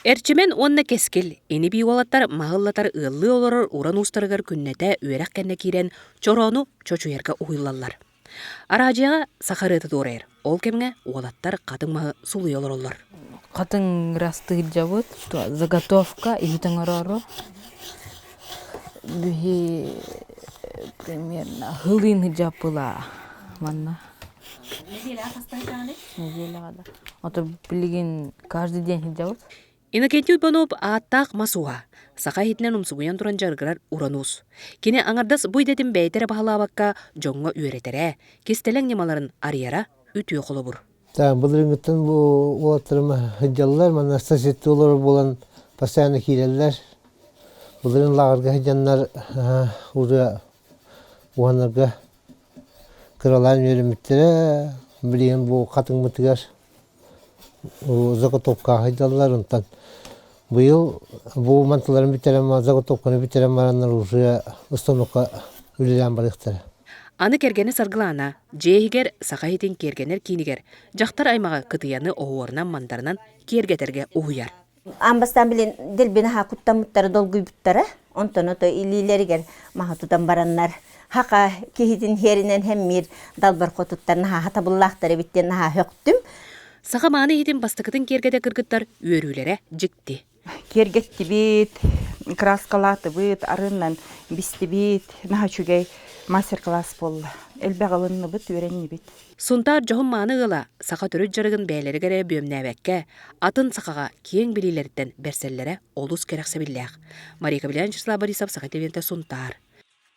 Эрчимэн уонна Кэскил ини-бии уолаттар маһы ыллатар ыаллыы олорор уран уустарыгар күннэтэ үөрэх кэннэ киирэн чороону чочуйарга уһуйуллаллар. Араадьыйаҕа саха ырыата туорайар. Ол кэмҥэ уолаттар хатыҥ маһы сулуйа олороллор. Хатыҥ ырастыырдьабыт, заготовка иһит оҥороору. Биһи примерно хылыын сылдьаппыла манна. Нэдиэлэҕэ хаста сылдьаҕыный? Нэдиэлэҕэ да. Ото билигин каждый день сылдьабыт. Иннокентий Уйбанов ааттаах мас ууһа, саха иһитинэн умсугуйан туран дьарыгырар уран уус. Кини аҥардас бу идэтин бэйэтэ эрэ баһылаабакка дьоҥҥо үөрэтэрэ, кистэлэҥ ньымаларын арыйара үтүө холобур. Былырыыҥҥыттан бу уолаттарым сылдьаллар, манна соседтыы олорор буолан постоянно киирэллэр. Былырыын лааҕырга сылдьаннар уже уһанарга кыралаан үөрэммиттэрэ. Билигин бу хатыҥмытыгар заготовкаҕа сылдьаллар. Онтон быйыл бу мантыларын бүтэрэн заготовканы бүтэрэн бараннар уже установка үлэлээн барыахтара. Аны кэргэнэ Саргылаана дьиэ иһигэр Саха иһитин киэргэнэр киинигэр дьахтар аймаҕы кытыйаны оһуорунан-мандарынан киэргэтэргэ уһуйар. Аан бастаан билин дэлби наһаа куттаммыттара, долгуйбуттара. Онтон ото илиилэригэр маһы тутан бараннар хака киһитин иһэринэн хэммиир далбар хотуттар наһаа хатабыллаахтар эбит диэн наһаа сөхтүм. Саха мааны иһитин бастакытын киэргэтэ кыргыттар үөрүүлэрэ дьикти. Киэргэттибит, краскалаатыбыт, арыынан бистибит, наһаа үчүгэй мастер-класс буолла. Элбэх ылынныбыт, үөрэннибит. Сунтаар дьоһун-мааны ыала саха төрүт дьарыгын бэйэлэригэр эрэ бүөмнээбэккэ, атын сахаҕа киэҥ билиилэриттэн бэрсэллэрэ олус кэрэхсэбиллээх. Мария Кобелян, Вячеслав Борисов, Саха телевидениетэ Сунтаар.